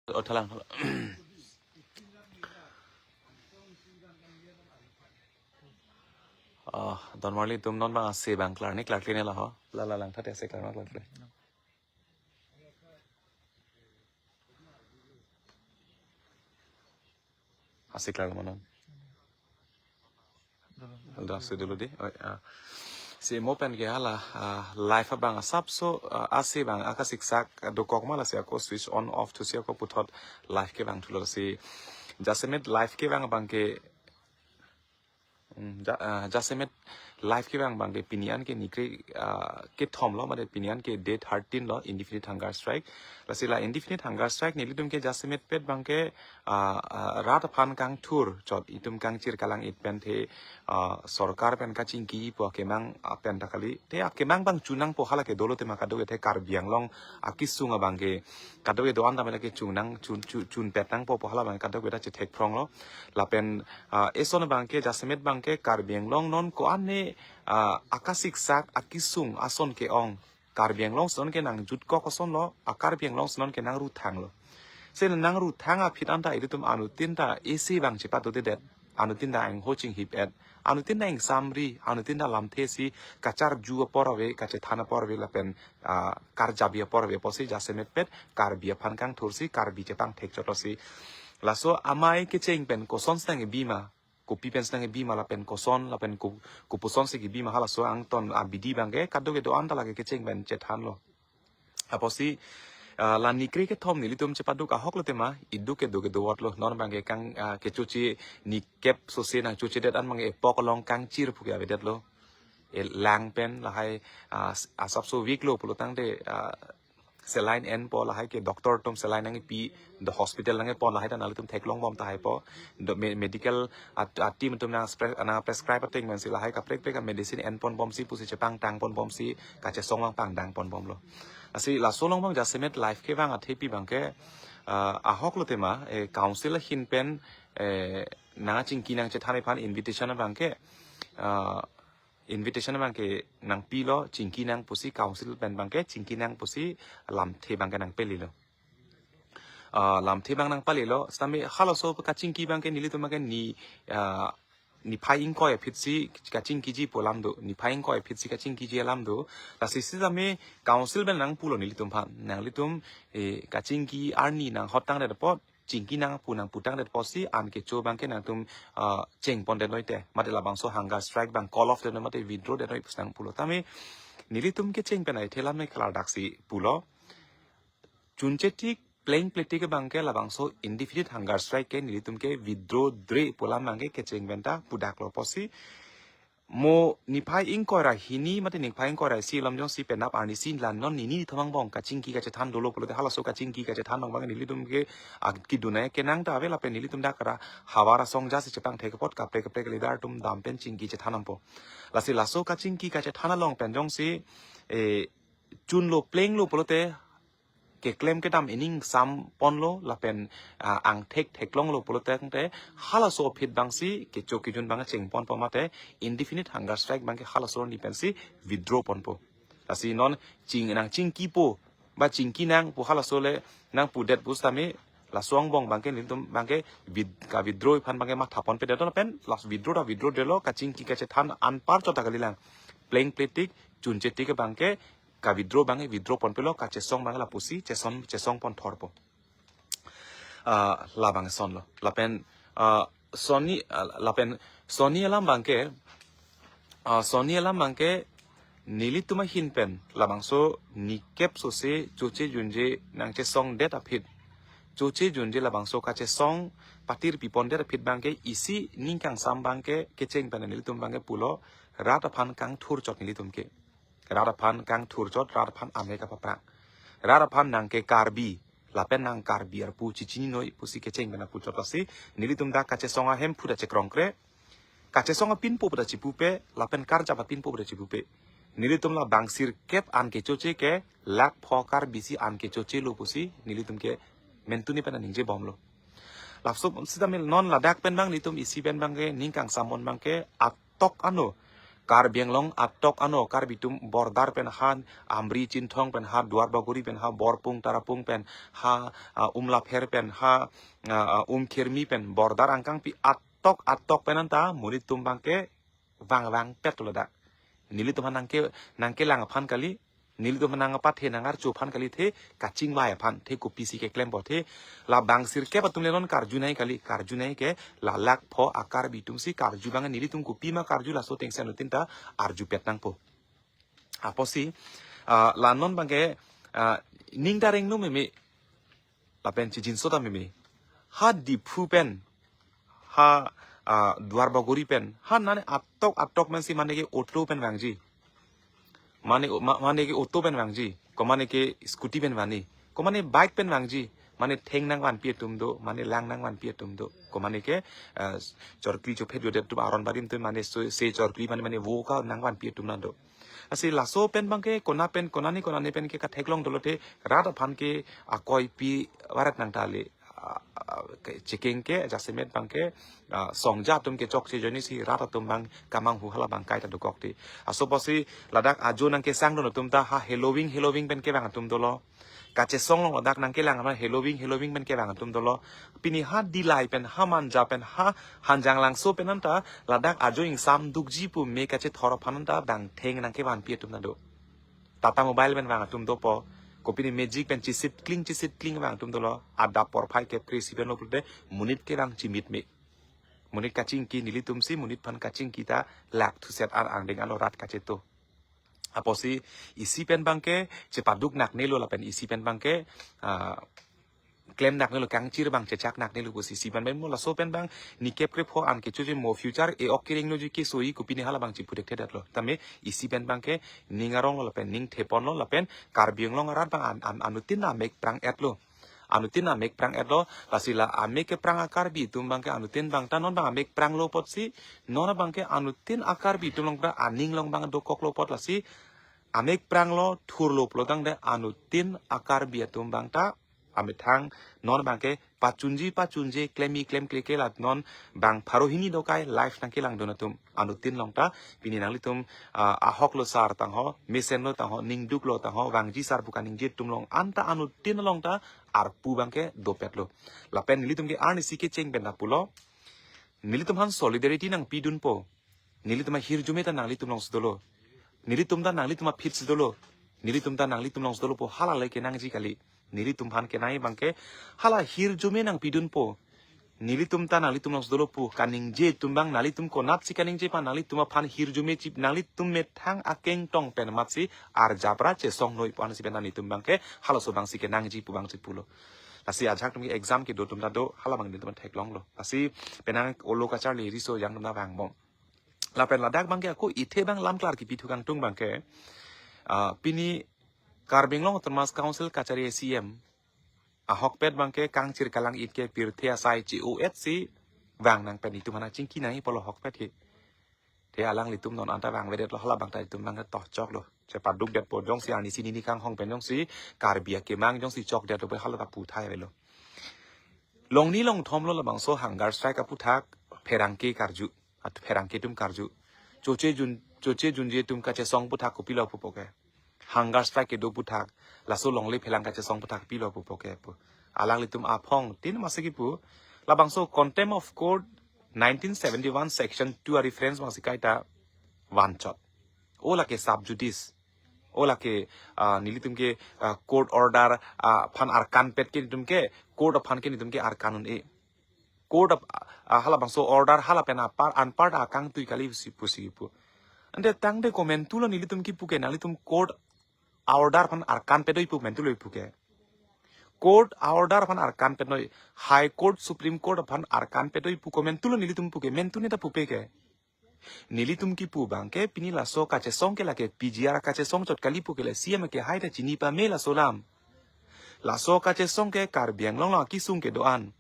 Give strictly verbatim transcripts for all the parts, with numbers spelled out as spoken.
Oh, thalang, thalang. Ah, don marli atum, non abang ase abang klarni, klarkline laho. La, la, langtha te ase klar ma, klarkline. Ase klar ma non. Hala si dolo dei. Oh, ah. Si mo pen ke hala, ah, live abang asapso, ah, ase abang akasiksak, ah, dokok ma, lasi ako switch on off thusi ako puthot live kevang thulo si. Jasemet live kevang abang ke, hmm, ja-, ah, jasemet live kevang abang ke pini an ke nikre, ah, kethom lo, mate pini an ke day thirteen lo, indefinite hunger strike. Lasi la indefinite hunger strike nelitum ke jasemet pet abang ke, ah, ah, rat aphan kangthur chot itum kangchir kalang-it pen the, ah, sorkar pen kachingki po akemang, ah, pen ta kali. Te akemang abang chunangpo, hala ke dolo tema kadokave the Karbi Anglong akesung abang ke kadokave do-an ta mela ke chunang chun, chun, chunpet nangpo pu hala abang kadokave ta chethek phrong lo. Lapen, ah, eson abang ke jasemet abang ke Karbi Anglong non ko-an ne, ah, akasiksak akesung ason ke-ong. Karbi Anglong si non ke nangjutkok ason lo, a Karbi Anglong si non ke nangruthang lo. Si nangruthang aphi an ta ilitum anuttin ta isi abang chepadodedet. Anuttin ta angho chinghip-et. Anuttin ta ingsamri, anuttin ta lamthe si kacharju apor ave, kachethan apor ave lapen, ah, karjabi apor ave pusi jasemet pet Karbi aphan kangthur si Karbi chepangthek chot lo si. Laso amei kecheng pen koson si nangkebi ma, kopi pen si nangkebi ma lapen koson, lapen ko-, kopuson si kebi ma, halaso angton abidi abang ke kadokave do-an ta lake kecheng pen chethan lo. Apotsi, ah, la nikre kethom nelitum chepaduk ahok lo tema, iduk kedo kedo vot lo, non abang ke kang, ah, kechoche nikep sose nangchochedet an abang ke epok along kangchir pu ke avedet lo. E lang pen lahai, ah, s-, asapso weak lo pulo tangte, ah, saline enpo, lahai ke doctor atum saline nangpi, the hospital nangkepon lahai ta nanglitum theklong bom tahai po. Do me-, medical at, at team atum nang spre-, nang prescribe ateng pen si lahai kaprek prek a medicine enpon bom si pusi chepangtang pon bom si kachesong abang pangdang pon bom lo. Lasi laso along abang jasemet live kevang athepi abang ke, ah, ahok lo tema, eh, council ahin pen, eh, nangchingki nangchethan aphan invitation abang ke, ah, invitation abang ke nangpi lo, chingki nang pusi council pen abang ke chingki nang pusi lamthe abang ke nangpele lo. Ah, lamthe abang nangpale lo, sitame halaso kachingki abang ke nelitum abang ke ni, ah, niphai ingkoi aphi si kachingkiji pu alam do, niphai ingkoi aphi si kachingkiji alam do. Lasi sitame council pen nangpulo nelitum aphan, nanglitum, eh, kachingki arni nanghot tangdet apot, chingki nang pu nangpu tangdet apotsi an kecho abang ke nangtum, ah, chengpondet noi te, mate labangso hunger strike abang call off det noi mate withdraw det noi pusi nangpulo. Tame nelitum kecheng pen ai thelam me klardak si pulo. Chunchetik pleng pletik abang ke labangso indefinite hunger strike ke nelitum ke withdraw dre pu alam abang ke kecheng pen ta pudak lo pusi. Mo niphai ingkoi ra hini mate niphai ingkoi ra isi alam jongsi penap arni si la non nini thomang bong kachingki kachethan dolo pulote halaso kachingki kachethan abang abang nelitum ke ag kidunai kenang ta ave lapen nelitum dak ra havar asong jasi chepangthek apot kaprek kaprek leader atum dam pen chingki chethan nangpo. Lasi laso kachingki kachethan along pen jongsi, eh, chunlo plenglo pulote keklem kedam ining samponlo lapen, ah, angthek theklonglo pulote tangte halaso aphi abang si kecho kejun abang chengponpo mate indefinite hunger strike abang ke halaso arni pen si withdraw ponpo. Lasi non ching nangchingkipo ba chingki nang pu halaso le nangpudet pusitame laso angbong abang ke nelitum abang ke with-, ka withdraw aphan abang ke matha ponpedet lapen last withdraw ta withdraw detlo, kachingki kachethan anpar chot ta kalilang. Pleng pletik chunchetik abang ke ka withdraw abang ke withdraw ponpelo, kachesong abang ke lapusi chesong, chesong pon thorpo. Ah, labang son lo. Lapen, ah, sonni, ah, lapen sonni alam abang ke, ah, sonni alam abang ke nelitum ahin pen labangso nikep sose choche junje nangchesongdet aphi, choche junje labangso kachesong patir pipondet aphi abang ke isi ning kangsam abang ke kecheng pen nelitum abang ke pulo rat aphan kangthur chot nelitum ke. Rat aphan kangthur chot, rat aphan amei kapaphrang. Rat aphan nang ke Karbi, lapen nang Karbi arpu chichini noi pusi kecheng pen apu chot lasi, nelitum dak kachesong ahem pu ta chekrongkre, kachesong apinpo pu ta chipupe, lapen karjap apinpo pu ta chipupe. Nelitum labang sirkep an kechoche ke, lakh pho Karbi si an kechoche lo pusi, nelitum ke mentuni pen ningje bomlo. Laso sitame non ladak pen abang nelitum isi pen abang ke ning kangsam abang ke atok ano Karbi Anglong atok ano Karbi atum border pen ha Amri Chinthong pen ha Duar Bagori pen ha Borpung Tarapung pen ha, ah, Umlapher pen ha, ah, ah, Umkhirmi pen border angkangpi atok atok pen anta monit atum abangke vangvang pet lo dak. Nelitum aphan nangke, nangkelang aphan kali, nelitum aphan nangpathe nangarcho aphan kali the, kachingvai aphan the, kopisi keklem po the, labang sirkep atum le non karjunai kali, karjunai ke lalak pho a-Karbi atum si karju abang nelitum kopima karju laso atengsi anuttin ta arjupet nangpo. Apotsi, ah, la non abangke, ah, ning ta rengno meme, lapen chijinso ta meme. Ha Diphu pen, ha, ah, Duar Bagori pen, ha nane atok atok pen si mane ke auto pen vangji. Mane, ma-, mane ke auto pen vangji. Ko mane ke scooty pen vangji. Ko mane bike pen vangji. Mane theng nangvanpi atum do, mane lang nangvanpi atum do. Ko mane ke, ah, chorkli chophet jodet atum aron barim atum mane so, se chorkli mane, mane vo ka nangvanpi atum nang do. Lasi laso pen abangke kona pen, kona ni kona ni pen ke katheklong dolo the, rat aphan ke akoipi varet nang ta le, ah, ah, ke chikeng ke, jasemet abangke, ah, songja atum ke chokche ajoine si rat atum abang kamanghu hala abang kaita dokok the. Laso apotsi ladak ajo nangkesangdun atum ta ha Halloween, Halloween pen kevang atum dolo. Kachesong along ladak nangkelang aphan Halloween, Halloween pen kevang atum dolo. Pini ha Dillai pen, ha Manja pen, ha Hanjanglangso pen anta ladak ajo ingsam dukji pu me kachethor aphan anta dang theng nangkevanpi atum ta do. Tata Mobile pen vang atum dopo. Kopine Magic pen chisit kling, chisit kling vang atum dolo. Adap porphai kep kre-isi pen lo pulote monit kevang chimit me. Monit kachingki, nelitum si monit aphan kachingki ta lakthuset an angdeng alo rat kacheto. Apotsi isi pen abangke chepaduk naknelo lapen isi pen abangke, ah, klem naknelo, kangchir abang chechak naknelo pusi isi pen pen mo laso pen abang nikep krepho an kechoji mo future e ok kereng noji kesoi kopine hala abang chiputhekthedetlo. Tame isi pen abangke ning aronglo lapen ning theponlo lapen Karbi Anglong arat abang an, an, anuttin amek prang-etlo. Anuttin amek prang-etlo, lasi la amek keprang a-Karbi atum abangke anuttin abang ta non abang amek pranglo apotsi, non abangke anuttin a-Karbi atum along prang aning along abang dokoklo apot lasi, amek pranglo thurlo pulo tangte anuttin a-Karbi atum abang ta amethang non abangke pachunji pachunji klemi klemkle ke la non bang pharo hini dokai life nangkelangdun atum anuttin along ta pini nanglitum, ah, ahok lo sar tangho, mesen lo tangho, ningduk lo tangho, vangji sar pu kaningje atum along anta anuttin along ta arpu abangke dopetlo. Lapen nelitum ke arnisi kecheng pen ta pulo. Nelitum aphan solidarity nangpidunpo. Nelitum ahirjume ta nanglitum alongsi dolo. Nelitum ta nanglitum aphi si dolo. Nelitum ta nanglitum alongsi dolo pu hala le kenangji kali. Nelitum aphan kenangji abangke hala hirjume nangpidunpo. Nelitum ta nanglitum alongsi dolo pu kaningje atum abang nanglitum konatsi kaningje pa nanglitum aphan hirjume chip nanglitum methang akeng tong pen amatsi arjapra chesong noi pu ansi pen nanglitum abangke halaso abangsi kenangji pu abangsi pulo. Lasi ajahak atum ke exam kedo atum ta do hala abang nelitum theklonglo. Lasi penang olo kacharli riso ajang atum ta vangbom. Lapen ladak abangke ako ithe abang lam klar kipi thu kangtung abangke, ah, pini Karbi Anglong Autonomous Council kachari C M ahokpet abangke kangchir kalang-it ke pirthe asai chi-o-et si vang nang pen itum aphan chingki nangji pulo ahokpet he. Te alanglitum non anta vangvedetlo hala abang ta itum abang toh choklo. Chepadukdetpo jongsi arnisi nini kanghong pen jongsi Karbi akemang jongsi chokdetlo pu hala ta puthai avelo. Longni longthom lo labangso hunger strike aputhak pherangke karju. At pherangke atum karju. Choche jun, choche junje atum kachesong aputhak kopilo pupo ke. Hunger strike kedo aputhak. Laso longle phelang kachesong aputhak pilo pupo ke pu. Alanglitum aphongtin masi kipu. Labangso contempt of court nineteen seventy-one section two a-reference abangsi kaita vanchot. O lake sub judice. O lake, ah, nelitum ke, ah, court order, ah, aphan arkanpet ke nelitum ke, court aphan ke nelitum ke arkan un-e. Court ap-, ah, halabangso order hala pen apar, anparta akangtui kali pusi, pusi kipu. Ante tangte komantulo nelitum kipu ke nanglitum court order aphan arkanpet noi pu mantulo kipu ke. Court order aphan arkanpet noi, High Court, Supreme Court aphan arkanpet noi pu komantulo nelitum pu ke, mantu ne ta pupe ke. Nelitum kipu abangke pini laso kachesong ke lake P G R kachesong chot kali pu ke le C M ke hai ta chini pame laso alam. Laso kachesong ke Karbi Anglong along akesung kedo-an.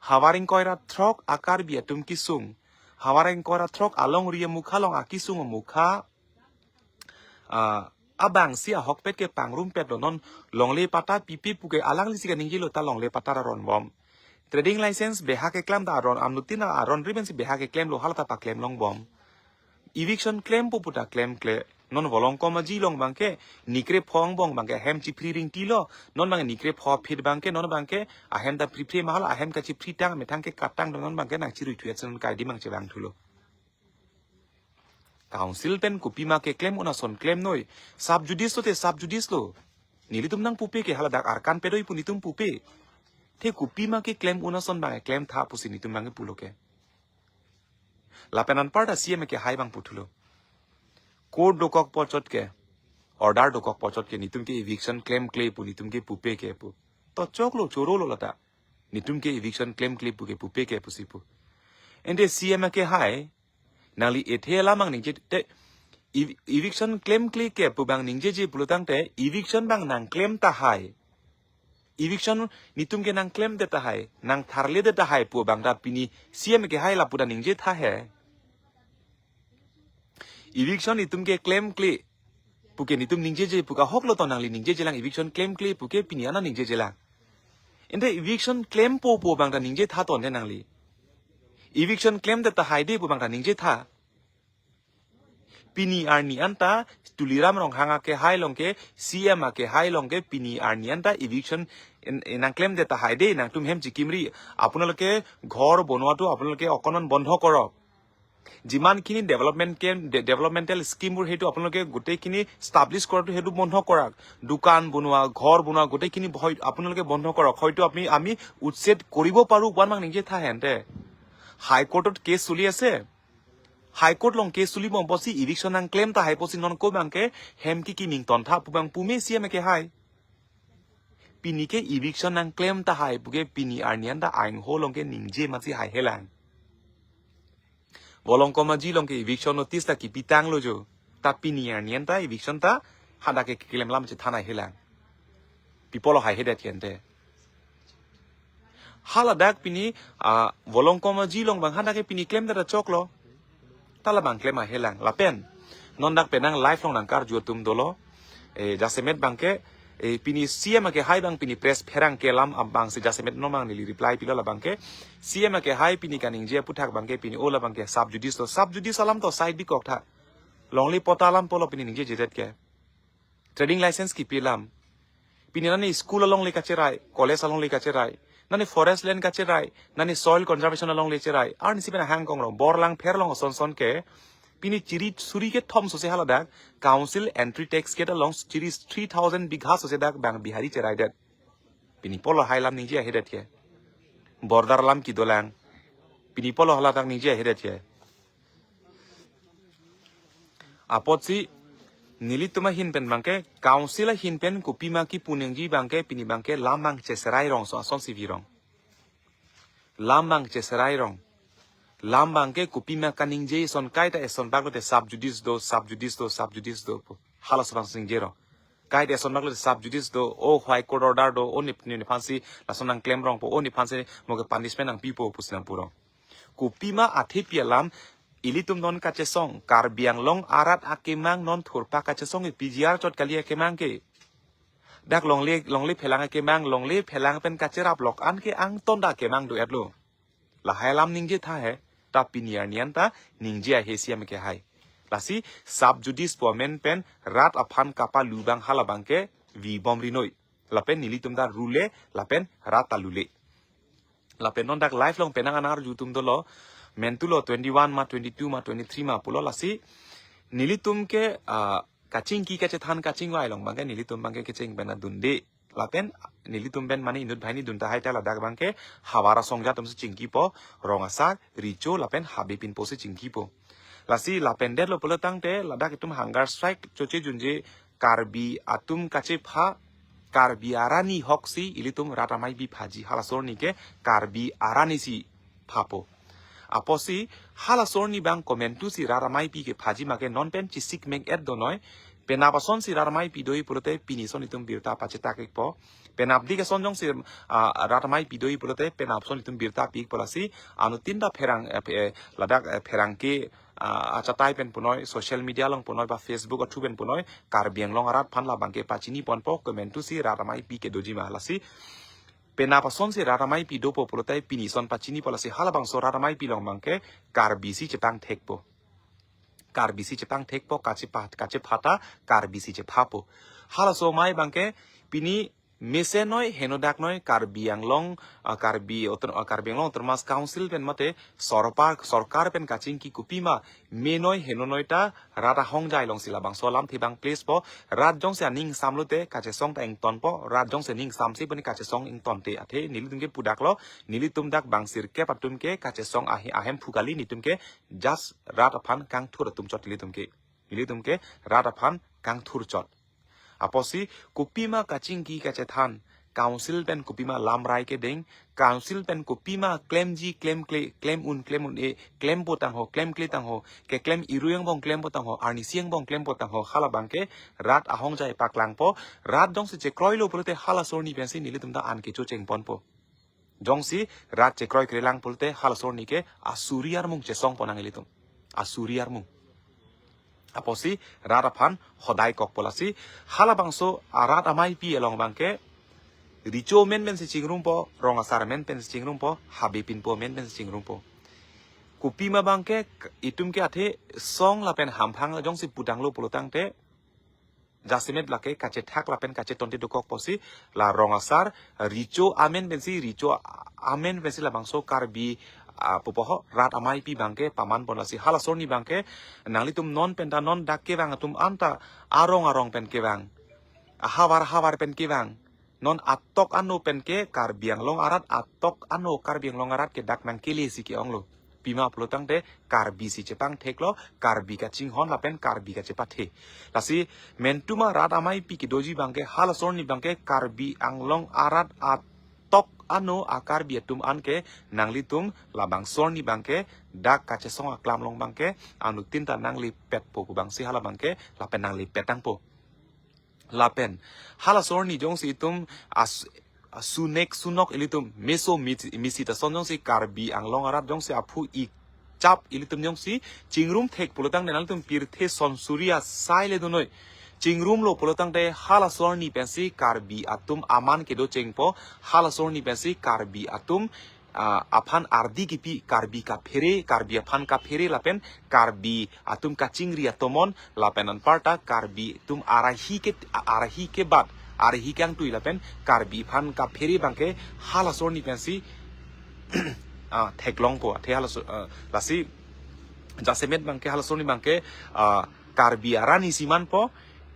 Havar ingkoi ra throk a-Karbi atum kesung. Havar ingkoi ra throk alongri amukha along akesung amukha. Ah, abangsi ahokpet ke pangrumpetlo non longle patta pipe pu ke alanglisi kaningjelo ta longle patta aron bom. Trading license behak keklam ta aron anuttin aron ri pensi behak keklemlo hala ta paklem longbom. Eviction klempo puta klemkle. Non Volongkom Aji along abangke, nikrepho angbong abangke ahem chiphri ringtilo. Non abangke nikrepho aphi abangke, non abangke ahem ta phriphri mahal, ahem kachiphri tang, methang ke katang, non abangke nangchirui thuet sen kaidi mang chevang thulo. Council pen kopima keklem un ason klemnoi. Sub judice lote sub judice lo. Nelitum nangpupe ke haladak Arkan pedoi pu netum pupe. Te kopima keklem un ason abang klemtha pusi netum abang pulo ke. Lapen anparta C M kehai abang puthulo. Court dokok pochot ke, order dokok pochot ke, netum ke eviction klemkle pu netum ke pupe ke pu. To choklo, chorolo lata. Netum ke eviction klemkle pu ke pupe ke pusi pu. Ante C M kehai, nangli ethe alam abang ningje te, ev-, eviction klemkle ke pu abang ningjeje pulotangte, eviction abang nangklem tahai. Eviction netum ke nangklemdet tahai, nangtharledet tahai pu abang ta pini C M kehai lapu ta ningjetha he. Eviction netum ke klemkle puke netum ningjeje pu ke ahoklo, to nangli ningjeje lang, eviction klemkle puke pini ana ningjeje lang. Ante eviction klempo pu abang ta ningjetha to ante nangli. Eviction klemdet tahai de pu abang ta ningjetha. Pini arni anta Tuliram Ronghang akehai along ke, C M akehai along ke, pini arni anta eviction en-, en nangklemdet tahai de, nangtum hem chikimri. আপোনালোকে ঘৰ বনোৱাটো আপোনালোকে অকণমান বন্ধ কৰক। যিমানখিনি ডেভেলপমেণ্ট কে-, day-, developmental স্কিমবোৰ সেইটো আপোনালোকে গোটেইখিনি ষ্টাব্লিছ কৰাটো সেইটো বন্ধ কৰক। দোকান বনোৱা, ঘৰ বনোৱা গোটেইখিনি হয় আপোনালোকে বন্ধ কৰক। হয়তো আমি, আমি উচ্ছেদ কৰিব পাৰোঁ, pu abang ningjetha he ante. হাইকোৰ্টত কেছ চলি আছে। হাইকোৰ্ট along কেছ চলিবom pusi eviction nangklem tahai pusi non ko abangke hem kikiming tontha pu abang pume C M kehai. Pini ke eviction nangklem tahai puke pini arni anta aingho along ke ningje masi haihelang. Volongkom Aji along ke eviction notice ta kipitanglo jo. Ta pini arni anta eviction ta hadak ke keklem alam chethan haihelang. Pi apotlo haihedet ke ante. Haladak pini, ah, Volongkom Aji along abang hadak ke pini klemdet ta choklo. Ta labang klem haihelang. Lapen non dak penang live along nangkarju atum dolo. Eh, jasemet abangke, eh, pini C M kehai abang pini press pherangke alam abangsi jasemet non abang neli reply pilo labangke. C M kehai pini kaningje aputhak abangke pini o labangke sub judice lo. Sub judice alam to side bikok tha. Longle patta alam pulo pini ningjejedet ke. Trading license kipi alam. Pini nani school alongle kacherai, college alongle kacherai, nani forest land kacherai, nani soil conservation alongle cherai. Arnisi pen ahang konglo, Borlangpher along ason son ke, pini chiri suri kethom sose haladak, council entry tax gate along chiri three thousand bigha sose dak abang Bihari cheraidet. Pini pulo hai alam ningje haihedet ke. Border alam kedolang. Pini pulo haladak ningje haihedet ke. Apotsi nelitum ahin pen abangke, council ahin pen kopima kipu nangji abangke, pini abangke lam abang cheserai rong so asonsi virong. Lam abang cheserai rong. Lam abangke kopima kaningje ason kaita ason bak lote sub judice do, sub judice do, sub judice do pu. Halaso abang ningje rong. Kaita ason bak lote sub judice do, o high court order do, o nip-, nip-, nephansi lason nangklem rongpo, o nephansi mo ke punishment nangpipo pusi nangpurong. Kopima athepi alam, ilitum non kachesong, Karbi Anglong arat akemang non thurpak kachesong e P G R chot kali akemang ke. Dak longle, longle phelang akemang, longle phelang pen kacherap lok an ke angton dak akemang do-etlo. Lahai alam ningjetha he, ta pini arni anta ningje haihe C M kehai. Lasi sub judice pu amen pen rat aphan kapalu abang halabangke vibom rinoi. Lapen nelitum ta rule, lapen rat ta lule. Lapen non dak live along penang anarju atum dolo, mentulo twenty-one ma, twenty-two ma, twenty-three ma pulo lasi. Nelitum ke, ah, kachingki kachethan kachingvai along abangke nelitum abangke kecheng pen adunde. Lapen nelitum pen mane inut banghini dun tahai ta ladak abangke havar asong atum si chingkipo, rong asak, recho lapen habe pinpo si chingkipo. Lasi lapendetlo pulotangte ladak itum hunger strike choche junje Karbi atum kachepha, Karbi arani hoksi ilitum rat amei biphaji, halaso arni ke Karbi arani si phapo. Apotsi halaso arni abang komantusi rat amei pi kephaji make non pen chisik mek-et donoi. Penap asonsi rat amei pi do-i pulote pini ason itum birta pachetak-ikpo. Penapdik ason jongsi, ah, rat amei pi do-i pulote penap ason itum birta pi-ikpo. Lasi anuttin ta pherang, eh, phe-, eh, ladak, eh, pherangke, ah, achatai pen punoi, social media along punoi ba Facebook athu pen punoi, Karbi Anglong arat aphan labangke pachiniponpo, komantusi rat amei pi kedoji ma. Lasi penap asonsi rat amei pi dopo pulote pini ason pachinipo, lasi halabangso rat amei pi along abangke Karbi si chepangthekpo. Karbi si chepangthekpo, kachepa-, kachepha ta Karbi si chephapo. Halaso amei abangke pini mesen noi, henodak noi, Karbi Anglong, ah, Karbi Auton-, ah, Karbi Anglong Autonomous Council pen mate sorpar, sorkar pen kachingki kopima me noi, heno noi ta rat ahongjai alongsi labangso alamthe abang place po. Rat jongsi aning ingsamlo te kachesong ta ingtonpo, rat jongsi aning ingsamse puni kachesong ingtonte. Athe nelitum ke pudaklo, nelitum dak bangsirkep atum ke kachesong ahe-, ahemphu kali, netum ke just rat aphan kangthur atum chot nelitum ke. Nelitum ke rat aphan kangthur chot. Apotsi kopima kachingki kachethan, council pen kopima lamrai kedeng, council pen kopima klemji, klemkle, klem un, klem un-e, klempo tangho, klemkle tangho, keklem irui angbong klempo tangho, arnisi angbong klempo tangho, halabangke rat ahongjai paklangpo. Rat jongsi chekroilo pulote halaso arni pensi nelitum ta an kecho chengponpo. Jongsi rat chekroi krelang pulote halaso arni ke asuri armung chesongpon nang ilitum. Asuri armung. Apotsi rat aphan hodai kokpo. Lasi halabangso arat ameipi along abangke Richo amen pensi chingrumpo, Rong Asar amen pensi chingrumpo, Habe Pinpo amen pensi chingrumpo. Kopima abangke itum ke athe song lapen hamphang jongsi pudanglo pulotangte jasemet lake kachethak lapen kachetonte dokok apotsi la Rong Asar, Richo amen pensi, Richo amen pensi labangso Karbi, ah, pupo ho, rat ameipi abangke pamanpon. Lasi halaso arni abangke nanglitum non pen ta non dak kevang atum anta arong arong pen kevang, ahavar havar pen kevang, non atok ano pen ke Karbi Anglong arat, atok ano Karbi Anglong arat ke dak nangkele si ke-onglo. Pima pulotangte Karbi si chepangtheklo, Karbi kachinghon lapen Karbi kachepathe. Lasi mentuma rat ameipi kedoji abangke halaso arni abangke Karbi Anglong arat atok ano a-Karbi atum an ke nanglitum labangso arni abangke dak kachesong aklam along abangke anuttin ta nanglepetpo pu abangsi halabangke lapen nanglepet tangpo. Lapen halaso arni jongsi itum as-, asunek sunok ilitum meso mit-, misit ason jongsi Karbi Anglong arat jongsi aphu ikchap ilitum jongsi chingrumthek pulotangte nanglitum pirthe sonsuri asai le donoi. Chingrumlo pulotangte halaso arni pensi Karbi atum aman kedo chengpo, halaso arni pensi Karbi atum ah, aphan ardi kipi Karbi kaphere, Karbi aphan kaphere lapen Karbi atum kachingri atomon lapen anparta Karbi atum arahi ke, arahi kebat, arahi kangtui lapen Karbi aphan kaphere abangke halaso arni pensi, ah, theklongpo, athe halaso, ah, lasi jasemet abangke halaso arni abangke, ah, Karbi arani si manpo,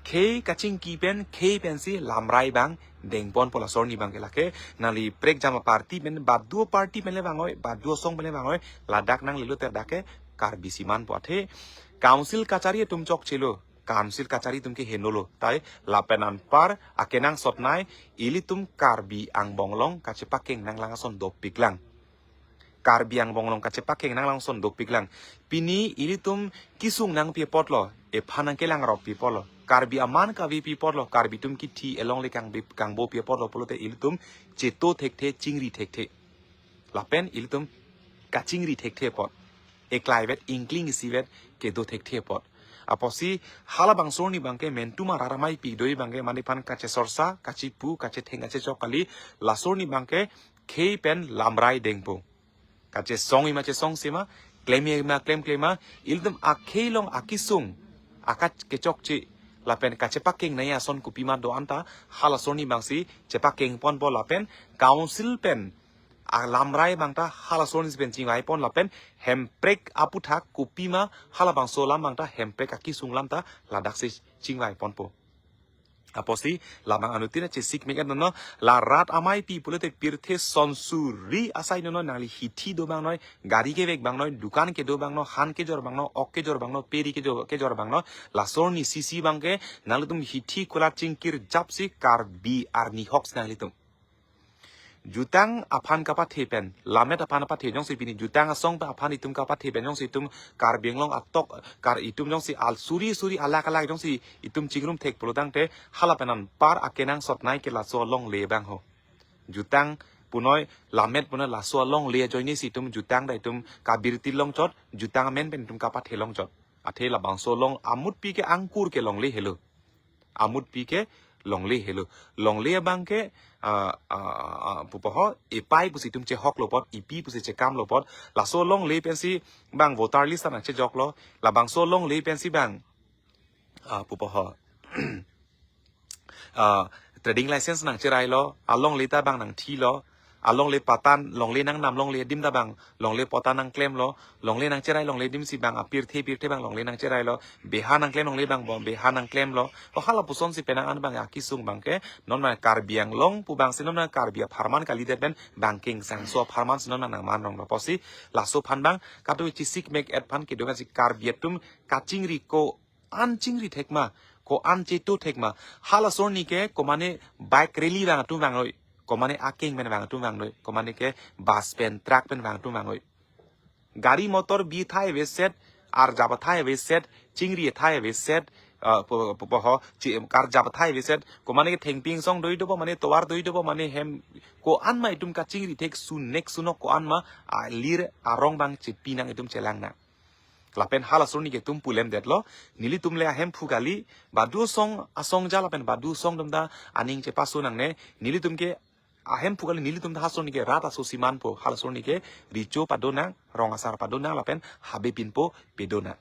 khei kachingki pen, khei pensi lamrai abang dengponpo laso arni abangke lake, nangli prekjam aparty pen, baduo party pen le vangoi, baduo asong pen le vangoi, ladak nanglelo te dak ke Karbi si manpo athe, council kachari atum chokchelo, council kachari atum ke henolo, tai lapen anpar akenangsot nei, ilitum Karbi angbong along kachepakeng nanglang ason dopiklang. Karbi angbong along kachepakeng nanglang ason dopiklang. Pini ilitum kesung nangpi apotlo, ephan nangkelang rokpi apotlo. Karbi aman kavepi apotlo, Karbi atum kithi elongle kangbe-, kangbopi apotlo pulote ilitum cheto thekthe, chingri thekthe. Lapen ilitum kachingri thekthe apot. Eklai vet, ingkling isivet kedo thekthe apot. Apotsi halabangso arni abangke mentuma rat ameipi doji abangke mane aphan kachesorsa, kachepu, kachetheng, kachechok kali, laso arni abangke khei pen lamrai dengpo. Kachesong ima chesongse ma, klem ima klemkle ma, ilitum akhei along akesung, akachechokche, lapen kachepakeng nei ason kopima do anta, halaso arni abangsi chepakengponpo lapen, council pen, alamrai abangta halaso arni si pen chingvaipon lapen, Hemprek aputhak kopima halabangso alam abangta, Hemprek akesung alamta, ladaksi chingvaiponpo. Apotsi labang anuttin chesik mek-et nono, la rat ameipi pulote pirthe sonsuri asai nono, nangli hithi do abang noi, gari kevek abang noi, dukan kedo abang noi, han kejor abang noi, ok kejor abang noi, peri kejor, kejor abang noi, laso arni sisi abangke nanglitum hithi kulat chingkirjapsi Karbi arni ahok si nanglitum. Jutang aphan kapathe pen, lammet aphan kapathe jongsi pini jutang asong pen aphan itum kapathe pen jongsi itum Karbi Anglong atok, Kar itum jongsi al suri suri alak alak jongsi itum chingrum thek pulotangte hala pen anpar akenangsot nei ke laso alongle abang ho. Jutang punoi, lammet punoi laso alongle ajoine si itum jutang ta itum kabirti longchot, jutang amen pen itum kapathe longchot. Athe labangso along amutpi ke angkur ke longle helo. Amutpi ke Longle helo. Longle abang ke, ah, ah, ah, pupo ho, epai pusi itum chehoklo apot, epi pusi chekamlo apot. Laso longle pensi bang voter list ta nangchejoklo. Labangso longle pensi bang, ah, pupo ho. Ah, trading license nangcherailo, alongle ta bang nangthilo, alongle patan, longle nangnam longle adim ta bang, longle patan nangklemlo, longle nangcherai longle adim si bang, apirthe pirthe bang longle nangcherailo, beha nangklem longle bang bom, beha nangklemlo. Ko hala pusonsi penang an bang akisung abang ke, non ma Karbi Anglong pu bangsi non ma Karbi apharman kalidet pen bang kengsangso apharman si non ma nangman ronglo pusi, laso aphan bang, kado chisik mek et aphan kedo kan si Karbi atum kachingri ko-an chingri thekma, ko-an chetu thekma. Hala sorni ke komane bike rally bang atum vangnoi, komane akeng pen bang atum vangnoi, komane ke bus pen truck pen bang atum vangnoi. Gari motor bi thai aveset, arjap athai aveset, chingri athai aveset, ah, po, po, po ho, chi, karjap athai aveset, komane ke thengpi ingsong doi dopo, mane tovar doi dopo, mane hem ko-an ma itum kachingri thek sunek sunok ko-an ma, ah, lir arong bang chepi nang itum chelang nang. Lapen hala sorni ke itum pulemdetlo, nelitum le ahemphu kali, badu asong, asong ja lapen badu asong atum ta aning chepasu nangne, nelitum ke ahemphu kali nelitum ta hala sorni ke rat aso siman po, hala sorni ke recho padonang, rong asar padonang, lapen habe pinpo pedonang.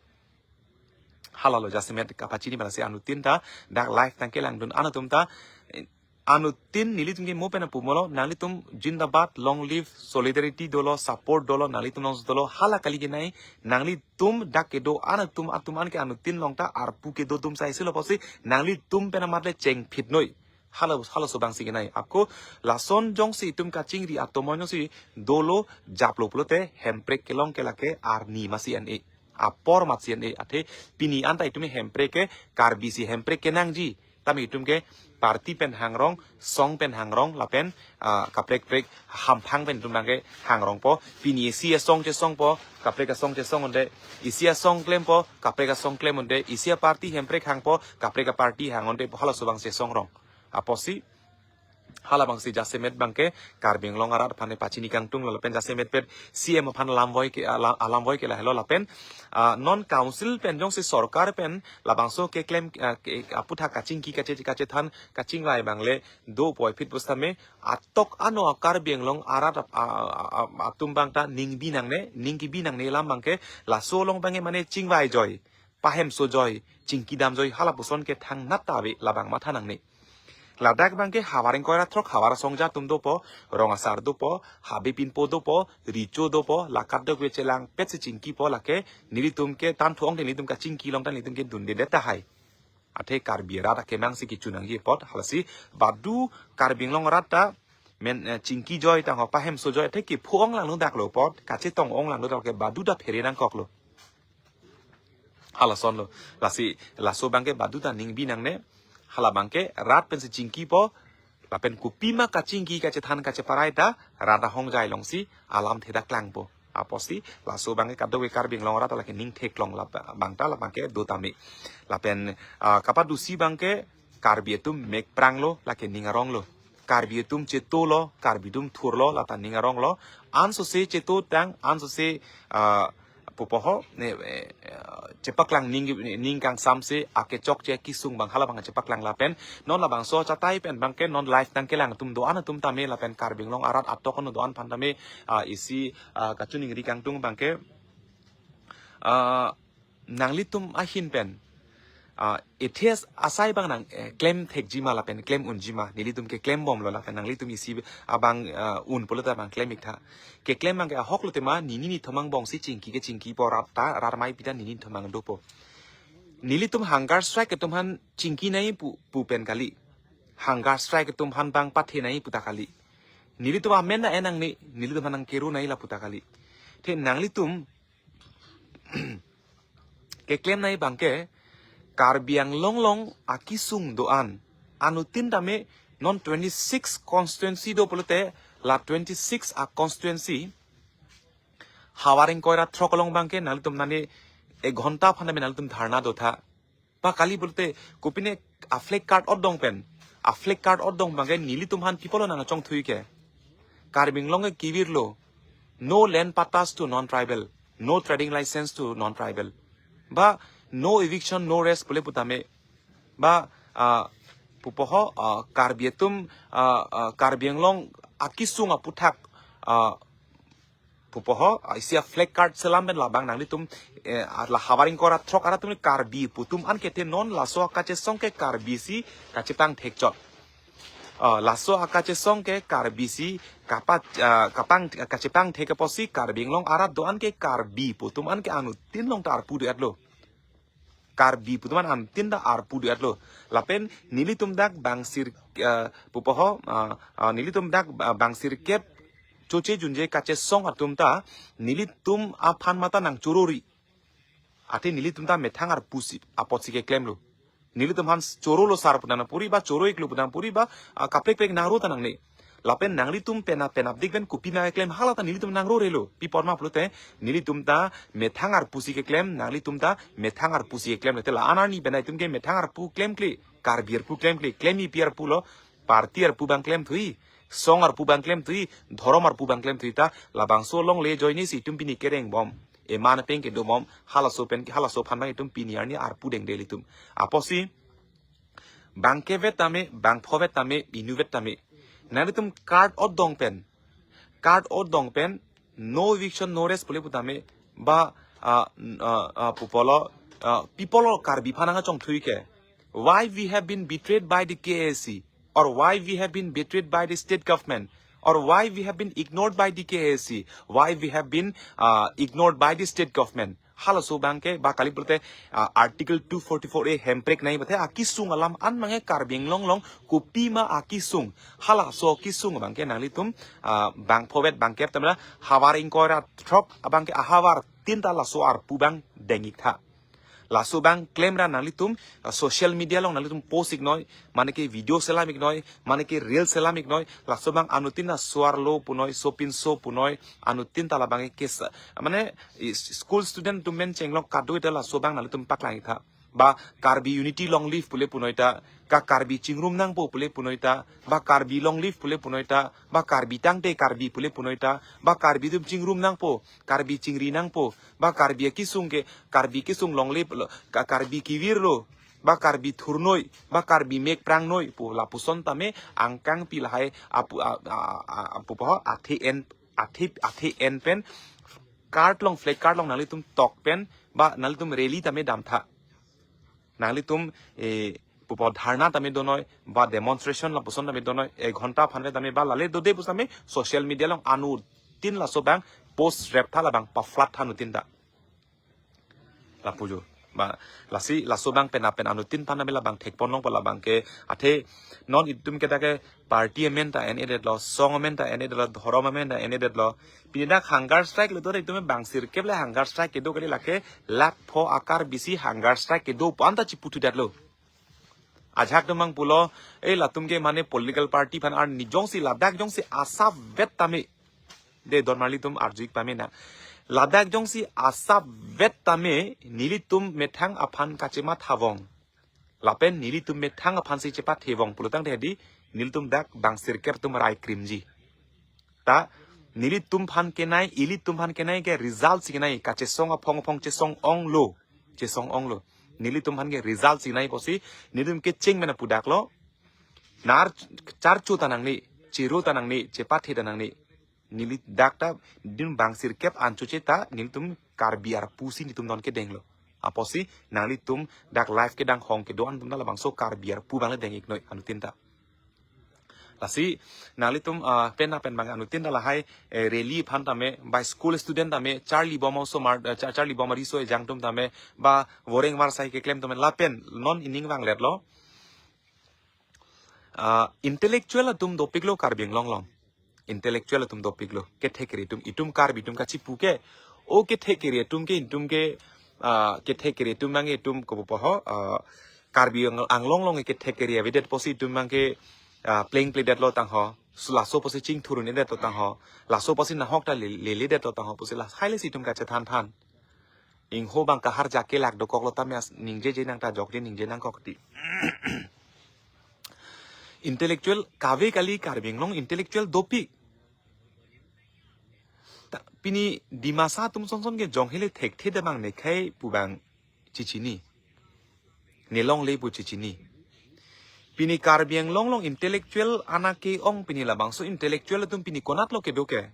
Halalo jasemet kapachini pen lasi anuttin ta, dak live nangkelangdun an atum ta, eh, anuttin nelitum ke mo pen apumolo, nanglitum jindabad, long live, solidarity dolo, support dolo, nanglitum long dolo, hala kali kenai, nanglitum dak kedo an atum atum an ke anuttin long ta arpu kedo atum sai silo pusi, nanglitum pen amat le chengphit noi. Hala, halaso bangsi kenai. Ako lason jongsi itum kachingri atomon jongsi dolo japlo pulote hemprek kelong ke lake arni masi an e. Apor masi an e. Athe pini an ta itum hemprek ke Karbi si hemprek kenangji. Tame itum ke party pen hangrong, song pen hangrong, lapen, ah, kaprek prek hamphang pen itum bang ke hangrong po. Pini isi asong chesong po, kaprek asong chesong unde. Isi asong klem po, kaprek asong klem unde. Isi aparty hemprek hang po, kaprek aparty hang unde. Halaso bang chesong rong. Apotsi, hala bangsi jasemet bang ke Karbi Anglong arat aphan pachini kangtung lapen jasemet pet C M aphan alam voi ke, alam, alam voi ke lahelo lapen, ah, non council pen jongsi sorkar pen labangso keklem, ah, ke, aputhak kachingki kache, kachethan kachingvai bang le do poi phit pusitame atok ano a Karbi Anglong arat ap-, a, a, a, atum bang ta ning bi nangne, ning kebi nangne alam bang ke laso along bang ke mane chingvai joi, pahemso joi, chingki dam joi, hala puson ke thangnat ta ave labang matha nangne. Ladak bang ke havar ingkoi ra throk havar asong ja atum dopo, rong asar dopo, habe pinpo dopo, recho dopo, lakat dok ve chelang pet si chingkipo lake, nelitum ke tan thuong te nelitum kachingki along ta nelitum ke dunde det tahai. Athe Karbi arat akemang si kichu nangji apot, halasi badu Karbi Anglong arat ta, men, eh, chingki joi tang ho pahemso joi, athe kiphu ong langno daklo apot, kachetong ong langno dak ke badu ta phere nangkoklo. Halason lo. Lasi, laso bang ke badu ta ning bi nangne. Hala bang ke rat pensi chingkipo. Lapen kopima kachingki kachethan kacheparai ta rat ahongjai alongsi alamthe ta klangpo. Apotsi, laso bang ke kadokave Karbi Anglong arat lake ning theklong la bang ta la bang ke do tame. Lapen, ah, kapadusi bang ke Karbi atum mek pranglo, lake ning aronglo. Karbi atum chetolo, Karbi atum thurlo, lata ning aronglo. Ansose cheto tang, ansose, ah, pupo ho, ne, eh, eh, chepaklang ning, ning kangsamse, akechokche kisung bang hala bang chepaklang lapen. Non labangso achatai pen bang ke non live nangkelang atum do-an atum tame lapen Karbi Anglong arat atok ano do-an aphan tame, ah, isi, ah, kachiningri kangtung bang ke, ah, nanglitum ahin pen, ah, ethes asai bang nang, eh, klem thekjima lapen klem unjima, nelitum ke klem bomlo lapen nanglitum isi abang, ah, un pulo ta bang klem ik tha. Keklem bang ke ahok lo tema, nini nithom angbong si chingki kechingkipo rat ta, rat maipi ta nini nithom ang dopo. Nelitum hunger strike atum aphan chingki nai pu, pu pen kali. Hunger strike atum aphan bang pathe nai pu ta kali. Nelitum amen na enang ni, nelitum aphan nangkeru nai lapu ta kali. The nanglitum keklem nai bang ke Karbi Anglong along akisung do-an. Anuttin tame non twenty-six constituency do pulote la twenty-six a constituency havar ingkoi ra throk along bang ke nanglitum nani ek ghonta aphan tame nanglitum dharna do tha. Pa kali pulote kopine a flag card odong pen. A flag card odong bang ke nelitum aphan people nangchongthui ke. Karbi Anglong ke kivirlo. No land pattas to non-tribal. No trading license to non-tribal. Ba no eviction, no rest pule putame. Ba, ah, pupo ho, ah, Karbi atum, ah, ah, Karbi Anglong akesung aputhak, ah, pupo ho, ah, isi a flag card selam pen labang nanglitum, eh, ah, la havar ingkoi ra throk arat atum Karbi pu atum an kethe non laso akachesong ke Karbi si kachepangthek chot. Ah, laso akachesong ke Karbi si kapa, ah, kapang, kachepangthek apotsi Karbi Anglong arat do-an ke Karbi pu atum an ke anuttin along ta arpu do-etlo. Karbi pu atum an anuttin ta arpu do-etlo. Lapen nelitum dak bang sir, ah, pupo ho, ah, ah, nelitum dak, ah, bang sirkep choche junje kachesong atum ta nelitum aphan mata nangchoro ri. Athe nelitum ta methang arpu si apotsi keklemlo. Nelitum aphan chorolo sar pu nangpo ri ba choro-iklo pu nangpo ri ba, ah, kaprek prek nangro ta nangne. Lapen nanglitum penap penapdik pen kopi nangkeklem hala ta nelitum nangrorelo. Pi apot ma pulote nelitum ta methang arpu si keklem, nanglitum ta methang arpu si keklem. Te la-an arni pen itum ke methang arpu klemkle, Karbi arpu klemkle, klem-ipi arpu lo, party arpu abang klemthui, song arpu abang klemthui, dhorom arpu abang klemthui ta labangso along le joine si itum pini kereng bom. Eman pen kedo bom, halaso pen, halaso aphan abang itum pini arni arpu dengde ilitum. Apotsi bang kevet tame, bang phovet tame, inutvet tame, nanglitum card odong pen, card odong pen, no eviction, no rest pule putame, ba, ah, ah, ah, pupo lo, ah, people lo Karbi aphan nangkachongthui ke. Why we have been betrayed by the K A C? Or why we have been betrayed by the state government? Or why we have been ignored by the K A C? Why we have been, uh, ignored by the state government? Halaso abang ke ba kali pulote, uh, Article two forty-four A hemprek nangji pathe akesung alam an abang ke Karbi Anglong along kopi ma akesung. Halaso akesung abang ke nanglitum, uh, bang phovet bang kep tamra havar ingkoi ra throk abang ke ahavar tin ta laso arpu abang deng-ik tha. Laso abang klem ra nanglitum, ah, social media along nanglitum post-iknoi, mane ke video selam-iknoi, mane ke reel selam-iknoi, laso abang anuttin ta suar lo punoi, sopinso punoi, anuttin ta labang ke kes, mane, i-, school student atum pen chenglok kadokave ta laso abang nanglitum paklang-ik tha. Ba Karbi unity long live pule punoi ta, ka Karbi chingrum nangpo pule punoi ta, ba Karbi long live pule punoi ta, ba Karbi tangte Karbi pule punoi ta, ba Karbi atum chingrum nangpo, Karbi chingri nangpo, ba Karbi akesung ke, Karbi kesung long live lo, ka Karbi kevir lo, ba Karbi thurnoi, ba Karbi mek prangnoi pu lapuson tame angkang pi lahai apu, a, a, a, apu po athe en, athe, athe en pen card along, flag card along nanglitum tok pen, ba nanglitum rally tame dam tha. Nanglitum, eh, pupo dharna tame donoi, ba demonstration lapuson tame donoi, ek ghonta aphan ave tame, ba lale dode pusitame social media along anuttin laso abang post rep tha, labang pa-flood tha anuttin ta. Lapu jo. Ba, lasi laso abang penap pen anuttin aphan tame labang thekpon longpo labang ke, athe non itum ke dak ke party amen ta en-edetlo, song amen ta en-edetlo, dhorom amen ta en-edetlo. Pini dak hunger strike lo, to itum bang sirkep le hunger strike kedo kali, lake lakh pho a-Karbi si hunger strike kedo pu an ta chiputhudetlo. Ajahak atum abang pulo, eh, latum ke mane political party aphan arni jongsi ladak jongsi asapvet tame. De don marli atum arju-ik pame na. Ladak jongsi asapvet tame nelitum methang aphan kachematha vong, lapen nelitum methang aphansi chepathe vong pulotangte hedi, nelitum dak bang sirkep atum rai krimji. Ta nelitum aphan kenai, ilitum aphan kenai ke result si kenai, kachesong aphong aphong chesong onglo, chesong onglo. Nelitum aphan ke result si kenai pusi nelitum kecheng mena pudaklo. Nar charcho ta nangne, chero ta nangne, chepathe ta nangne. Neli dak ta dun bang sirkep an choche ta nelitum Karbi arpu si nelitum non kedenglo. Apotsi nanglitum dak live kedang hong kedo-an atum ta labangso Karbi arpu abang le deng-iknoi anuttin ta. Lasi nanglitum, ah, penap pen abang anuttin ta lahai, eh, rally aphan tame, ba school student tame, charli bom osomar, eh, char-, charli bom ariso ejang atum tame, ba voreng varsai keklem tame, lapen non ining vangletlo. Ah, intellectual atum dopiklo Karbi Anglong along. Intellectual atum dopiklo. Kethek kere atum, itum Karbi atum kachipu ke. O kethek kere atum ke, itum ke, ah, kethek kere atum abang itum kopo po ho, ah, Karbi Ang-, Anglong along kethek kere avedet pusi itum abang ke, ah, pleng pledetlo tangho. Su laso pusi chingthur-un-edetlo tangho. Laso pusi nahok ta le-, leledetlo tangho pusi la hai le si itum kachethan than. Ingho abang kahar jake lak dokoklo tame as ningjeje nang ta jokje ningje nangkok ti. Intellectual kave kali Karbi Anglong intellectual dopik. Ta pini Dimasa atum sonson ke jong hele thekthe damang nekhai pu abang chichini. Nelongle pu chichini. Pini Karbi Anglong along intellectual anak ke-ong, pini labangso intellectual atum pini konatlo kedo ke?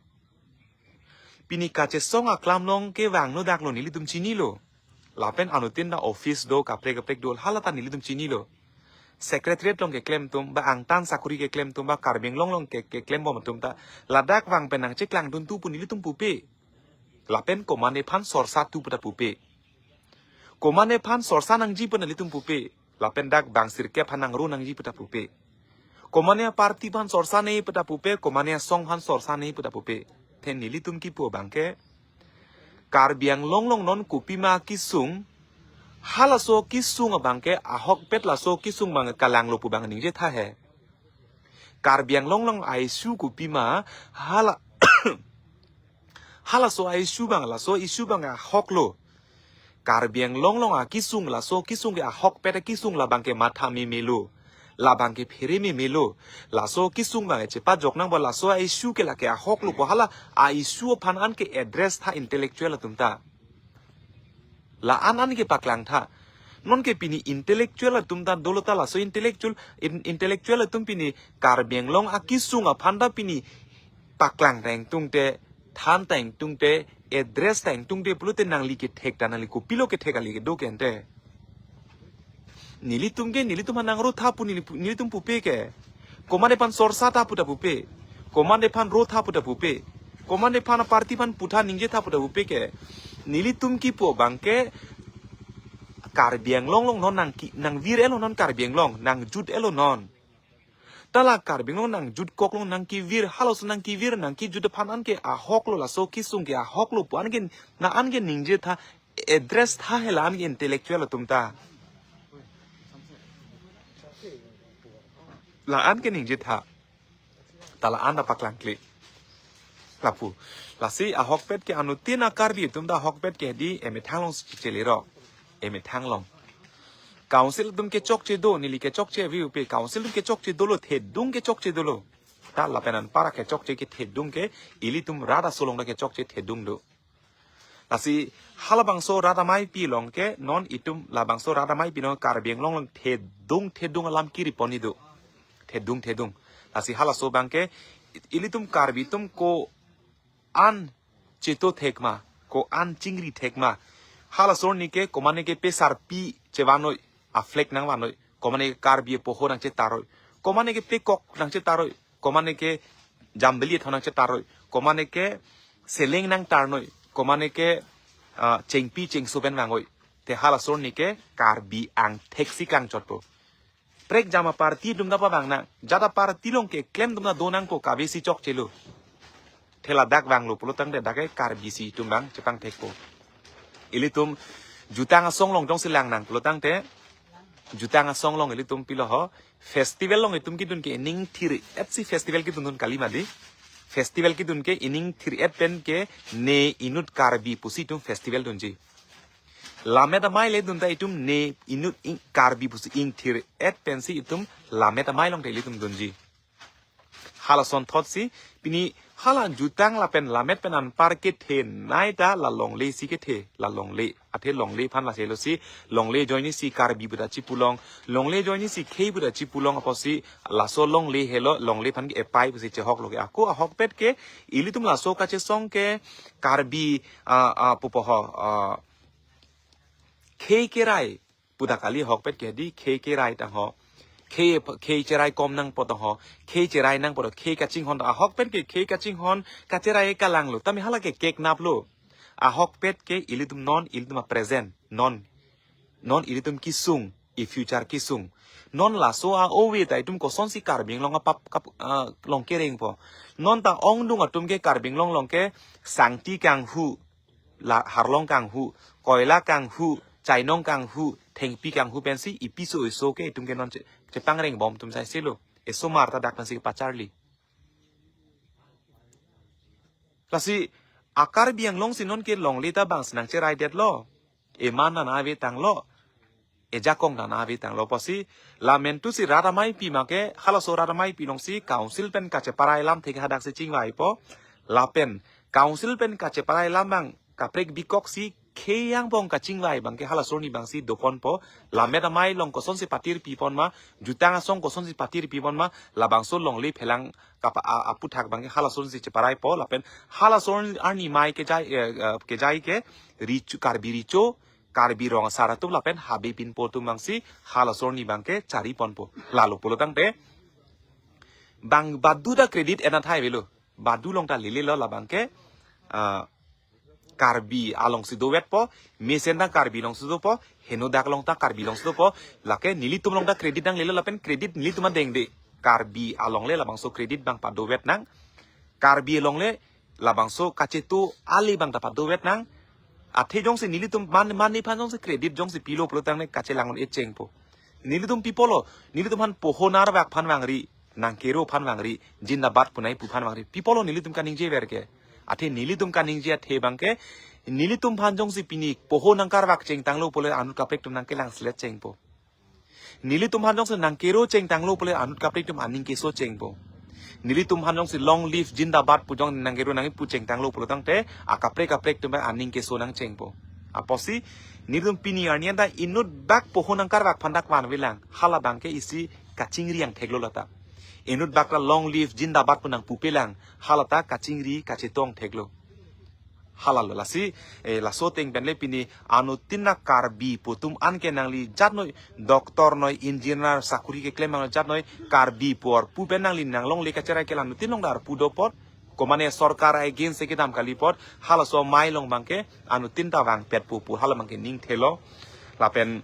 Pini kachesong aklam along kevang no dak lo, nelitum chinilo. Lapen anuttin ta office do, kaprek kaprek do, hala ta nelitum chinilo. Secretariat along keklem atum, ba angtan sakuri keklem atum, ba Karbi Anglong along ke, keklembom atum ta, ladak vang pen nangcheklangduntu pu nelitum pupe. Lapen komatne aphan sorsa tu pu ta pupe. Komatne aphan sorsa nangji pu nelitum pupe. Lapen dak bang sirkep aphan nangro nangji pu ta pupe. Komatne aparty aphan sorsa ne pu ta pupe, komatne asong aphan sorsa ne pu ta pupe. Te nelitum kipu abangke, Karbi Anglong along non kopima kesung, halaso kesung abangke ahokpet laso kesung abang kalanglo pu abang ningje tha he. Karbi Anglong along a-issue kopima, hala halaso a-issue abang, laso issue abang ahoklo. Karbi Anglong along akesung, laso kesung ke ahokpet akesung, labangke matha memelo. Labangke phere memelo. Laso kesung abang chepajok nangpo, laso a-issue ke lake ahoklo pu hala a-issue aphan anke address tha intellectual atum ta. La-an anke paklang tha. Nonke pini intellectual atum ta dolo ta, laso intellectual, in-, intellectual atum pini Karbi Anglong akesung aphan ta pini paklang ta ingtungte, than ta ingtungte, address ta ingtungte pulote nangli kethek ta, nangli kopilo kethek kali kedo ke ante. Nelitum ke, nelitum aphan nangro tha pu neli pu-, nelitum pupe ke. Komatne aphan sorsa tha pu ta pupe. Komatne aphan ro tha pu ta pupe. Komatne aphan aparty aphan pu tha ningje tha pu ta pupe ke. Nelitum kipu abangke Karbi Anglong along non nangki, nangvir-etlo non Karbi Anglong, nangjut-etlo non. Ta la Karbi Anglong nangjutkoklo, nangkevir, halaso nangkevir, nangkejut aphan anke ahoklo, laso kesung ke ahoklo pu anke, na anke ningje tha, address tha he la anke intellectual atum ta. La anke ningje tha. Ta la-an ta paklangkle. Lapu. Lasi ahokpet ke anuttin a-Karbi atum ta ahokpet ke di emethang along si chele ro. Emethang along. Council atum kechokche do, neli kechokche ave pupe, council atum kechokche dolo, thedung kechokche dolo. Ta lapen anpar kechokche kethedung ke, ilitum rat aso along ta kechokche thedung do. Lasi halabangso rat ameipi along ke, non itum labangso rat ameipi along Karbi Anglong along thedung, thedung alam kiri pon-i do. Thedung, thedung. Lasi halaso abangke, ilitum Karbi atum ko-an cheto thek ma, ko-an chingri thek ma. Halaso arni ke, komatne ke pesarpi chevan noi, a-flag nangvan noi, komatne ke Karbi apoho nangchetar noi, komatne ke pekok nangchetar noi, komatne ke jambili athon nangchetar noi, komatne ke seleng nangtar noi, komatne ke, ah, chengpi chengso pen vang noi. Te halaso arni ke Karbi angthek si kangchotpo. Prek jam aparty atum ta pavang nang. Jat aparty along keklem atum ta do nangpo, kave si chokchelo. Te ladak vanglo pulo tangte dak ke Karbi si itum abang chepangthekpo. Ilitum jutang asong along jongsi lang nang pulo tangte, jutang asong along ilitum pilo ho. Festival along itum kedun ke ining thir-et si festival keduntun kali ma di. Festival kedun ke ining thir-et pen ke ne inut Karbi pusi itum festival dunji. Lammet amei le dun ta itum ne inut ing Karbi pusi ing thir-et pensi itum lammet amei along te ilitum dunji. Halason thot si pini hala jutang lapen lammet pen anpar kethenei ta la longle si kethe, la longle. Athe longle aphan la selo si, longle ajoine si Karbi pu ta chipulong, longle ajoine si khei pu ta chipulong apotsi laso longle helo, longle aphan ke epai pusi chehoklo ke. Ako ahokpet ke ilitum laso kachesong ke Karbi, ah, ah, pupo ho, ah, khei kerai pu ta kali, ahokpet ke di khei kerai tang ho. Khei, khei cherai kom nangpo tang ho. Khei cherai nangpo tang, khei kachinghon ta ahokpet ke khei kachinghon kacherai kalanglo. Tame hala ke keknaplo. Ahokpet ke ilitum non, ilitum a-present. Non. Non ilitum kesung, i-future kesung. Non laso a-ove ta itum kosonsi Karbi Anglong apap kap, ah, along kerengpo. Non ta ongdung atum ke Karbi Anglong along ke sangti kanghu, la harlong kanghu, koila kanghu, chainong kanghu, thengpi kanghu pensi ipiso iso ke itum ke non che, chepangrengbom atum sai selo. Esomar ta dak pensi kepacharli. Lasi a-Karbi Anglong si non ke longle ta bang si nangcheraidetlo. Eman nana ave tanglo. Ejakong nana ave tanglo apotsi, lamentu si rat ameipi make, halaso rat ameipi along si council pen kacheparai alam thek hadak si chingvaipo. Lapen council pen kacheparai alam abang kaprek bikok si khei angbong kachingvai abangke halaso arni abangsi doponpo. Lammet amei along kosonsi patir pipon ma, jutang asong kosonsi patir pipon ma, labangso longle phelang kapa a- aputhak abangke halaso arnisi cheparaipo, lapen halaso arni amei kejai, eh, eh, kejai ke richu, Karbi Recho, Karbi Rong Asar atum lapen Habe Pinpo atum abangsi halaso arni abangke chariponpo. Lalo pulo tangte bang badu ta credit ena thai avelo. Badu along ta lelelo labangke, ah, Karbi alongsi dovetpo, mesen ta Karbi alongsi dopo, henodak along ta Karbi alongsi dopo, lake nelitum along ta credit nanglelo lapen credit nelitum adeng de. Karbi along le labangso credit abang padovet nang. Karbi along le labangso kachetu ali abang ta padovet nang. Athe jongsi nelitum man, man nephan jongsi credit jongsi pilo pulo tangte kachelang un-e chengpo. Nelitum pipolo, nelitum aphan poho narvak aphan vangri, nangkero aphan vangri, jindabad punai pu aphan vangri. Pipolo nelitum kaningjever ke. Athe nelitum kaningje athe abangke, nelitum aphan jongsi pini poho nangkarvak chengtanglo pule anut kaprek atum nangkelang selet chengpo. Nelitum aphan jongsi nangkero chengtanglo pule anut kaprek atum aning keso chengpo. Nelitum aphan jongsi long live jindabad pu jong nangkero nangpu chengtanglo pulo tangte akaprek kaprek atum aning keso nangchengpo. Apotsi nelitum pini arni anta inutbak poho nangkarvak aphan dak vanvelang. Hala abangke isi kachingri angtheklo lata. Inutbak ta long live jindabad pu nangpupelang. Hala ta kachingri kachetong theklo. Halalo lasi, eh, laso ateng pen le pini anuttin na Karbi pu atum anke nangli jatnoi, doctor noi, engineer, sakuri keklem anlo jatnoi, Karbi pu arpu pen nangli nanglongle kacherai ke la anuttin along ta arpu do apot, komane sorkar against si kedam kali apot, halaso amei along abangke anuttin ta vangpetpo pu hala abangke ningthelo. Lapen,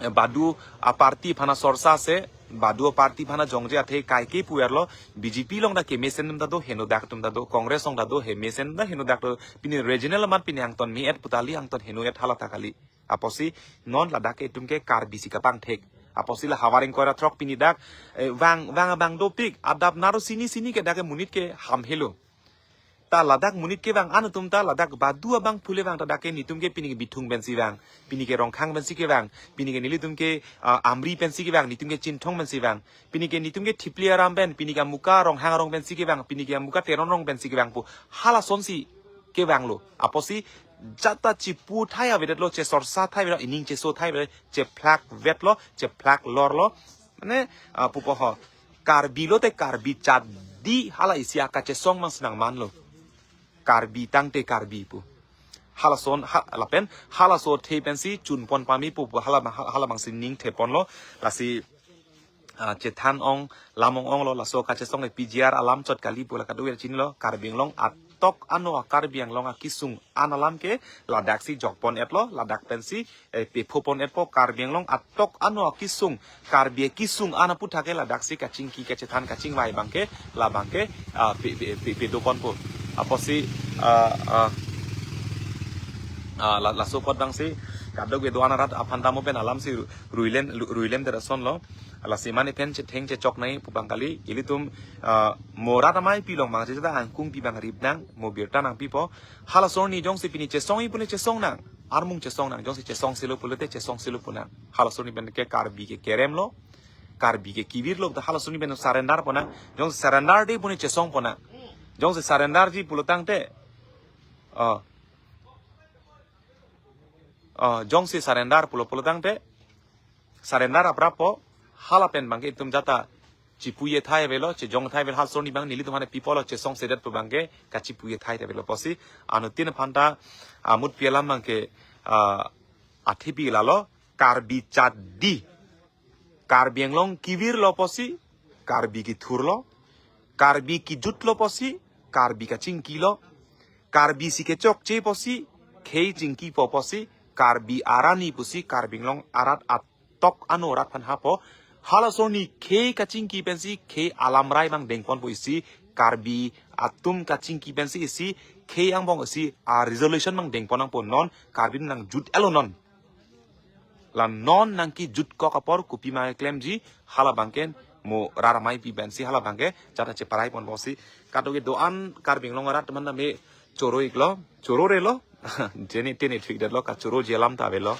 eh, badu aparty aphan asorsa se, badu aparty aphan ajongje athe kaike puverlo, B J P along ta kemesen atum ta do, henodak atum ta do, Congress along ta do, he mesen ta henodak do, pini regional amat pini angton me-et pu ta kali, angton heno-et hala ta kali. Apotsi non ladak ke itum ke Karbi si kapangthek. Apotsi la havar ingkoi ra throk pini dak, eh, vang, vang abang dopik, adap naro sini sini ke dak ke monit ke hamhelo. Ta ladak monit kevang an atum ta ladak badu abang phule vang ta dak ke netum ke pini ke Bithung pensi vang, pini ke Rongkhang pensi kevang, pini ke nelitum ke, ah, Amri pensi kevang, netum ke Chinthong pensi vang, pini ke netum ke Thipli aram pen, pini ke amuka Ronghang arong pensi kevang, pini ke amuka Teron arong pensi kevang pu. Halasonsi kevanglo. Apotsi jata chipu thai avedetlo, chesorsa thai avedetlo, ining cheso thai avedetlo, chephlak vetlo, chephlak lorlo. Mane, ah, pupo ho. Karbi lote Karbi chadi hala isi akachesong abangsi nangmanlo. Karbi tangte Karbi pu. Halason, ha, lapen, halaso athe pensi chunpon pame pu, pu hala, hala abangsi ningtheponlo. Lasi, ah, chethan ong, lam ong-onglo, laso kachesong le P G R alam chot kali pu la kadokave chinilo, Karbi Anglong atok ano a Karbi Anglong akisung an alam ke, ladaksi jokpon-etlo, ladak pensi, eh, pephopon-etpo Karbi Anglong atok ano akisung, Karbi akisung an aputhak ke ladaksi kachingki kachethan kachingvai abangke, la abangke, ah, pe, pe, pe, pedoponpo. Apotsi, ah, ah, ah, la, laso apot abangsi, kadokave do-an arat aphan ta mo pen alamsi ru-, ruilen, ru-, ruilen terasonlo. Lasi mane pen chetheng chechok nai pu abang kali, ilitum, ah, mo rat amei pi along abang cheta angkung pi abang rip nang, mo birta nangpipo. Halaso arni jongsi pini chesong-i pune chesong nang. Armung chesong nang, jongsi chesong silo pulote chesong silo punang. Halaso arni pen ke Karbi ke keremlo, Karbi ke kevirlo, ta halaso arni pen surrender ponang. Jongsi surrender de pune chesong ponang. Jongsi surrender ji pulo tangte, ah, ah, jongsi surrender pulo pulo tangte, surrender aprappo, hala pen abangke itum jata chipuye thai avelo, chejong thai avelo, halaso arni abang nelitum aphan pipolo, chesongsedet pu abangke kachipuye thai avelo. Apotsi anuttin aphan ta amut pi alam abangke, ah, athe pi lalo, Karbi chadi. Karbi Anglong kevirlo apotsi, Karbi kethurlo, Karbi kejutlo apotsi, Karbi kachingkilo, Karbi si kechokche apotsi, khei chingkipo apotsi, Karbi arani pusi, Karbi Anglong arat atok ano arat aphan hapo, halaso arni khei kachingki pensi, khei alamrai abang dengponpo isi, Karbi atum kachingki pensi isi, khei angbong isi, a resolution abang dengpon nangpo non, Karbi nangjut-etlo non. La non nangkejutkok apor kopima keklemji, hala abangke mo rat amei pi pensi hala abangke jata cheparaiponpo si. Kadokave do-an Karbi Anglong arat atum aphan ta me choro-iklo, chororelo. Jeni tini thikdetlo, kachoroji alam ta avelo.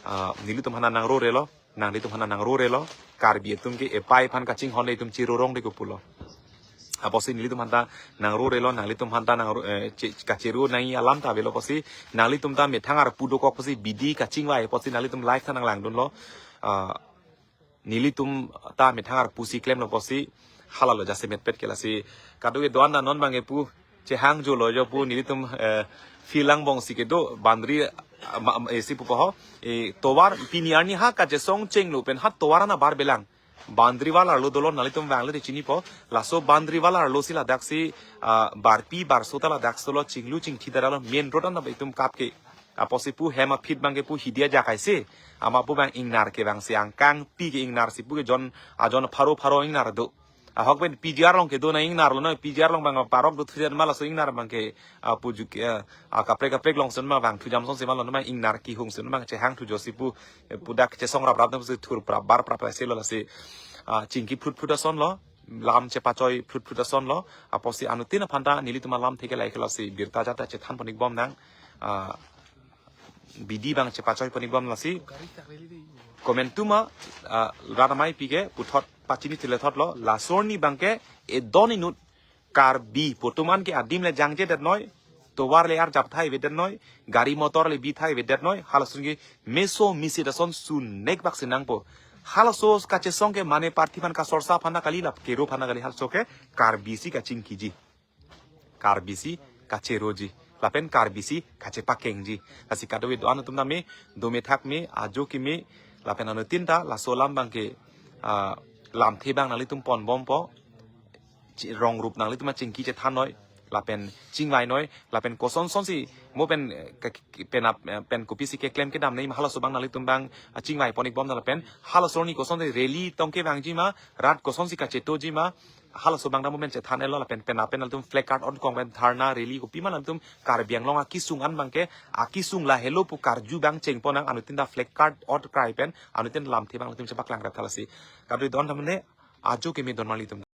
Ah, nelitum aphan nangrorelo, nanglitum aphan nangrorelo. Karbi atum ke epai aphan kachinghon itum chirorong de kopulo. Apotsi nelitum aphanta nangrorelo, nanglitum aphanta nangro, eh, che-, kacheru nangji alam ta avelo apotsi, nanglitum ta methang arpu dokok apotsi, bidi kachingvai apotsi nanglitum live ta nanglangdunlo. Ah, nelitum ta methang arpusi klemlo apotsi, halalo jasemet pet ke lasi. Kadokave do-an ta non abangke pu chehang jolo jo pu nelitum, eh, Filang bongsi kedo, boundary, ah, ma, ma, eh, si pupo ho, eh, tovar pini arni ha kachesong chenglo pen ha tovar ana bar belang. Boundary wall arlo dolo, nanglitum vanglo te chinipo. Laso boundary wall arlo si ladaksi, ah, barpi barso ta ladak solo chinglu chingthi dara lo, main road ana itum kap ke. Apotsi pu hem aphi abangke pu hidi ajak aise. Amat pu abang ingnar ke abangsi angkang pi ke ingnar si pu ke jon, ajon pharo pharo ingnar do. Ahok pen P G R along kedo nang ingnar lo no, P G R along abang parok do thujan ma laso ingnar abangke, ah, pu juk, ah, ah, kaprek kaprek along son ma abang thujam son si ma lo no ma ingnar kehung son abang chehang thu jo si pu, eh, pu dak chesong rap rap na si thur prap bar prap si lo lasi, ah, chingki phrut phrut ason lo, lam chepachoi phrut phrut ason lo, apotsi anuttin aphanta nelitum alamthe ke lahai ke lasi birta jat ta chethan pon-ik bom nang, ah, bidi abang chepachoi pon-ik bom lasi. Comment atum, ah, rat amei pi ke puthot pachini thile thot lo, laso arni abangke edon inut Karbi pu atum an ke adim le jangje det noi, tovar le arjap thai ve det noi, gari motor le bi thai ve det noi, halason ke meso misi dason sunek bak si nangpo. Halaso kachesong ke mane parthi aphan kasorsa aphan na kali, lap kero aphan na kali, halaso ke Karbi si kachingkiji. Karbi si kacheroji. Lapen Karbi si kachepakengji. Lasi kadokave do-an atum tame, do me thak me, ajo ke me, lapen anuttin ta, laso alam abangke, ah, lamthe abang nanglitum pon bompo. Chi-, rong rup nanglitum chingki chethan noi, lapen chingvai noi, lapen koson son si, mo pen, eh, ke, ke, pen ap, eh, pen kopisi keklem kedam nei ma halaso abang nanglitum abang, ah, chingvai pon-ik bom na lapen, halaso arni koson si rally tong kevangji ma, rat koson si kachetoji ma, halaso abang ta mo pen chethan-et lo lapen pen apen nanglitum flag card on kong pen dharna rally kopima nanglitum Karbi Anglong akesung an abangke, akesung lahelo pu karju abang chengpon nang, anuttin ta flag card on krai pen, anuttin lamthe abang nanglitum chepaklang rap tha lasi. Kadokave do-an tame, ajo ke me don marli atum.